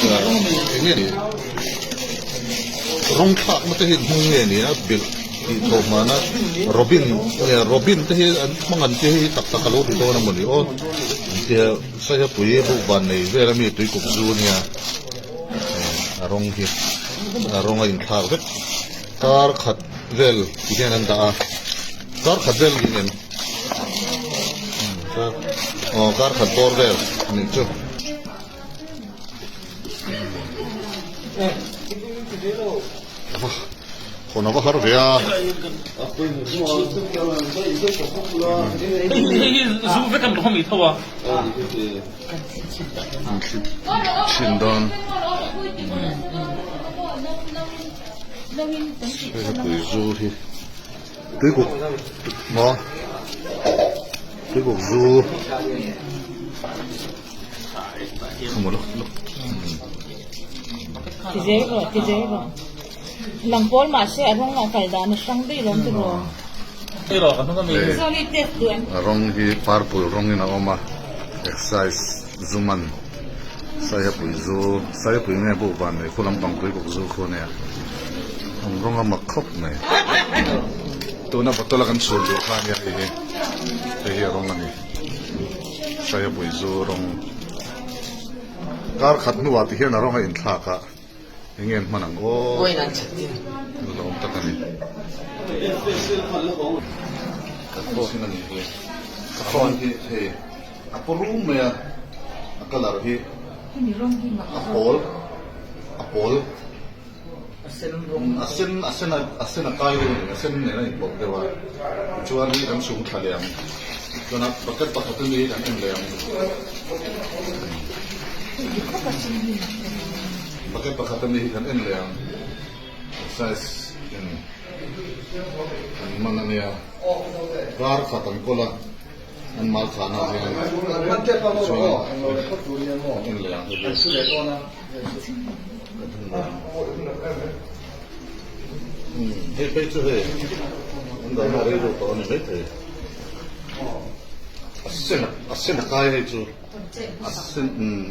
Eng nge ni rawng thlakna te hi an hmang nge ni a bilh tih thawh hmana robin nge robin te hi an hmang an tih hi tak tak a lo ti dawn a mawni aw an tia saihapui bukban nei vel ami tuikuk zu ania a rawng hi a rawng a inthlak vek kar khat vel ti hian an dah a kar khat vel ni em aw kar khat bawr vel a nih chu. Hawn a va har ve a. Chhin dawn. Hei zu hi tuikuk maw tuikuk zu. Ti zel rawh ti zel rawh lang pawl mahse a rawng a kal dan a hrang daih lawm te rawh. A rawng hi purple rawngin a awm a exercise zuman saihapui zu saihapui nge buk van nei khu lampang pui bawk zu khu ania an rawng a mak khawp mai tuna bottle a kan chhun duh kha ania hei hi hei hi a rawng a ni. Saihapui zu rawng kar khat hnuah ti hian a rawng a inthlak a eng nge an hman ang aw la awm tak a ni a ni hi a phone hi hei a paw rum mai a a colour hi a pawl a pawl a sen a sen a sen a kai deuh a ni a sen nen a inpawlh deuh a tichuan hei kan chhung thla leh ang chuan a bucket pakhat a ni kan en leh ang bucket pakhat a ni hi kan en leh ang size in an man a nia kar khat an kawl a an mal khana ah hian tichuan kan en leh ang hei hi. Hei phei chu hei an dahna a rei deuh tawh a ni maithei a sen a sen a kai hei chu a sen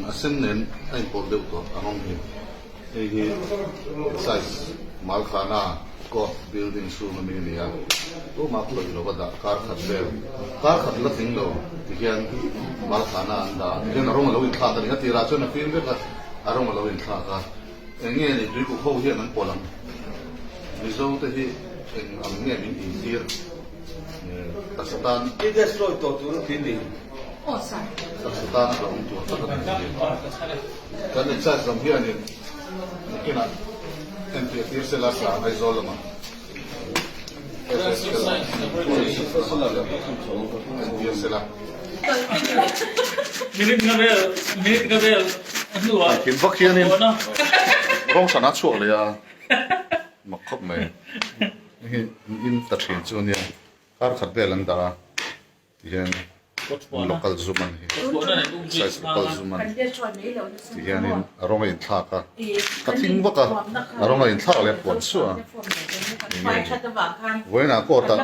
a sen nen a inpawlh deuh tawh a rawng hi hei hi size malkhana court building chhung ami a ni a tumah khawih lova dah kar khat vel kar khat la tling lo tihian malkhana an dah a tihian a rawng a lo inthlak a ni a tirah chuan a fim vek a. A rawng a lo inthlak a, eng nge ni tuikuk ho hian an pawlh ang? Mizo te hi eng ang nge min intir taksa tan? I destroy tawh tur a thin ni. Taksa tan a hlauhawm tur tak a ni hi. Kan excise lam hianin nakinah entir tir sela sa Aizawl lamah entir sela. Thim vak hianin rawng hran a chhuak leh a, mak khawp mai. Hei in ta thin chu ania, kar khat vel an dah a tihian local zum an hi, size local zum an tihianin a rawng a inthlak a, ka thing vak a, a rawng a inthlak leh a puan suah a, vawiinah court ah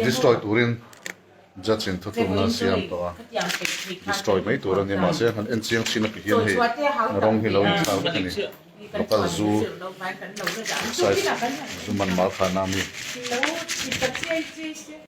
destroy turin. Judge in thutlukna a siam tawh a, destroy mai tur a ni. Mahse han en chiang chin a ti hian hei rawng hi lo inthlak vek a ni. Local zu size zu man mal khan a mi.